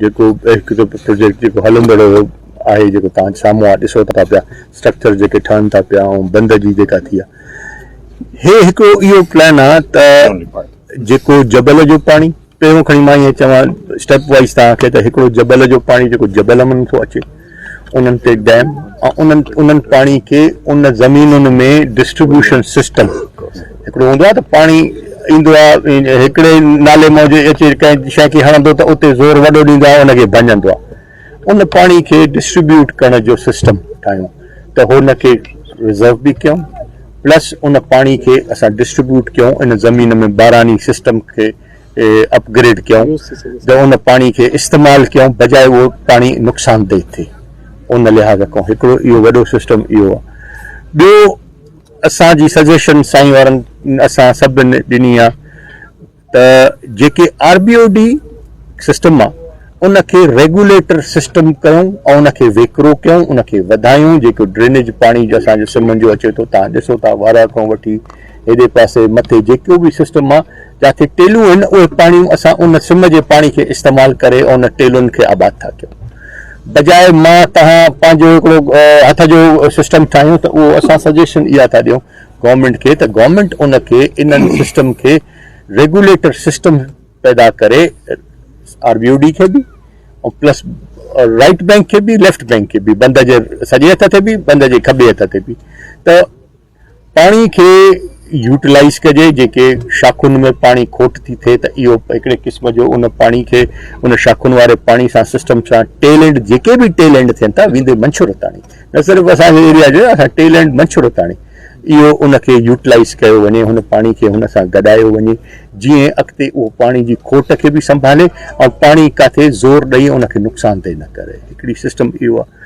جيڪو هڪ ته پروجيڪٽ جيڪو هلندڙ آهي، جيڪو توهان سامهون آهي، ڏسو ٿا پيا اسٽرڪچر جيڪي ٺهن ٿا پيا ۽ بند جي جيڪا ٿي آهي، هي هڪڙو اهو پلان آهي ته جيڪو جبل جو پاڻي، پهريون کڻي مان ائين چوان اسٽيپ وائيز توهان کي ته هڪڙو جبل جو پاڻي جيڪو جبل مان ٿو اچي، انهن تي ڊيم ۽ انهن پاڻي کي ان زمينن ۾ ڊسٽريبيوشن سسٽم هڪڙو هوندو آهي ته پاڻي ايندو آهي، هڪڙي نالي مان جي اچي ڪنهن شيء کي هڻندو ته اتي زور وڏو ڏيندو آهي، ان کي ڀڃندو آهي. ان پاڻي کي ڊسٽريبيوٽ ڪرڻ جو سسٽم ٺاهيون ته هن کي رزرو به ڪيون، پلس ان پاڻي کي اسان ڊسٽريبيوٽ ڪيون ان زمين ۾، باراني سسٽم کي اپ گريڊ ڪيون ته ان پاڻي کي استعمال ڪيون بجاء اهو پاڻي نقصان ده ٿئي. ان لحاظ کان هڪڙو اهو وڏو سسٽم اهو آهي. ٻيو اسان جي سجيشن سائين وارن اسان سڀن ڏني آهي ته جيڪي R B O D system آهي، ان کي ريگوليٽر سسٽم ڪيون ۽ ان کي ويڪرو ڪيون، ان کي وڌايون. جيڪو ڊرينيج پاڻي جو اسان جو سمن جو اچي ٿو، تان ڏسو ٿا وارا کان وٺي هيڏي پاسي مٿي جيڪو به سسٽم آ، جاٿي ٽيلون آهن، اهي پاڻيون اسان ان سم جي پاڻي کي استعمال ڪري ان ٽيلن کي آباد ٿا ڪيون، بجاء مان توهان پنهنجو هڪڙو هٿ جو سسٽم ٺاهيون. ته اهو اسان سجيشن اها ٿا ڏيون گورنمينٽ کي ته گورنمينٽ ان کي انهن سسٽم کي ريگوليٽر سسٽم پيدا ڪري، آر بي او ڊي کي به ۽ پلس رائيٽ بينڪ کي به، ليفٽ بينڪ کي به، بند جي سڄي هٿ تي به، بند جي کٻي هٿ تي به، ته پاڻي کي يوٽيلائيز ڪجي. جيڪي شاخن ۾ پاڻي کوٽ ٿي ٿئي ته اهو هڪڙي قسم جو ان پاڻي کي ان شاخن واري پاڻي سان سسٽم سان ٽيل اينڊ، جيڪي به ٽيل اينڊ ٿين ٿا ويندي منڇر تاڻي، نه صرف اسان جي ايريا جو، اسان ٽيل اينڊ منڇر تاڻي اهو ان کي يوٽيلائيز ڪيو وڃي، هن پاڻي کي هن سان گڏايو وڃي، جيئن اڳتي اهو پاڻي جي کوٽ کي به سنڀالي ۽ پاڻي ڪاٿي زور ڏئي ان کي نقصان ده نه ڪري. هڪڙي سسٽم اهو آهي.